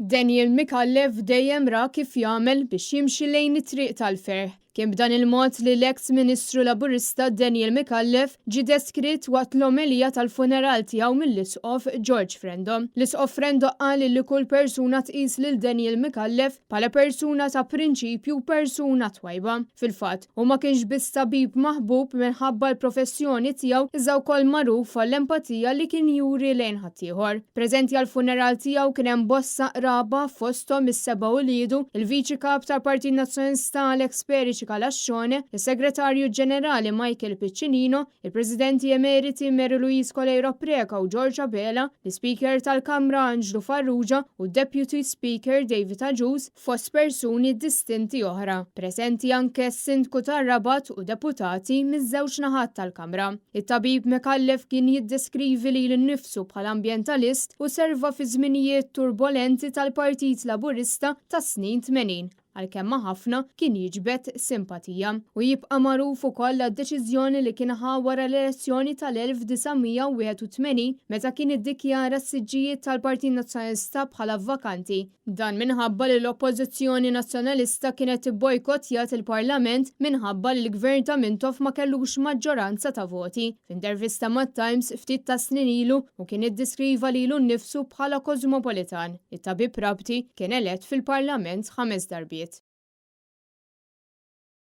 Daniel Micallef dejjem ra kif jagħmel biex jimxi lejn it-triq tal-ferħ. Kien b'dan il-mod li l-eks Ministru Laburista Daniel Micallef ġie deskritt waqt l-omelija tal-funeral tiegħu mill-Isqof George Frendo. L-Isqof Frendo qal li kull persuna tqis lil Daniel Micallef bħala persuna ta' prinċipju u persuna twajba. Fil-fatt, hu ma kienx biss tabib maħbub minħabba l-professjoni tiegħu iżda wkoll magħruf għall-empatija li kien juri lejn ħaddieħor. Preżenti għall-funeral tiegħu kien hemm bosta qraba fosthom is-seba' uliedu, il-Viċi Kap tal-Partit Nazzjonalista Alex Perici Calascione, is-Segretarju Ġenerali Michael Piccinino, il-Presidenti Emeriti Mary Louise Coleiro Preca u George Abela, l-Ispeaker tal-Kamra Anġlu Farrugia u d-Deputy Speaker David Agius, fost persuni distinti oħra, preżenti anke s-Sindku tar-Rabat u deputati miż-żewġ naħat tal-Kamra. It-tabib Micallef kien jiddeskrivi lilu nnifsu bħala ambjentalist u serva fi żminijiet turbolenti tal-Partit Laburista tas-snin 80, għalkemm ma' ħafna kien jiġbed simpatija. U jibqa' magħruf ukoll għad-deċiżjoni li kien ħa wara l-elezzjoni tal-1981 meta kien iddikjara s-siġġijiet tal-Partit Nazzjonalista bħala vakanti. Dan minħabba li l-Oppożizzjoni Nazzjonalista kienet ibbojkottjat il-Parlament minħabba li l-Gvern ta' Mintoff ma kellux maġġoranza ta' voti. F'intervista mat-Times ftit tas-snin ilu hu kien iddeskriva lilu nnifsu bħala kożmopolitan. It-tabib Rabti kien elett fil-Parlament ħames darbiet.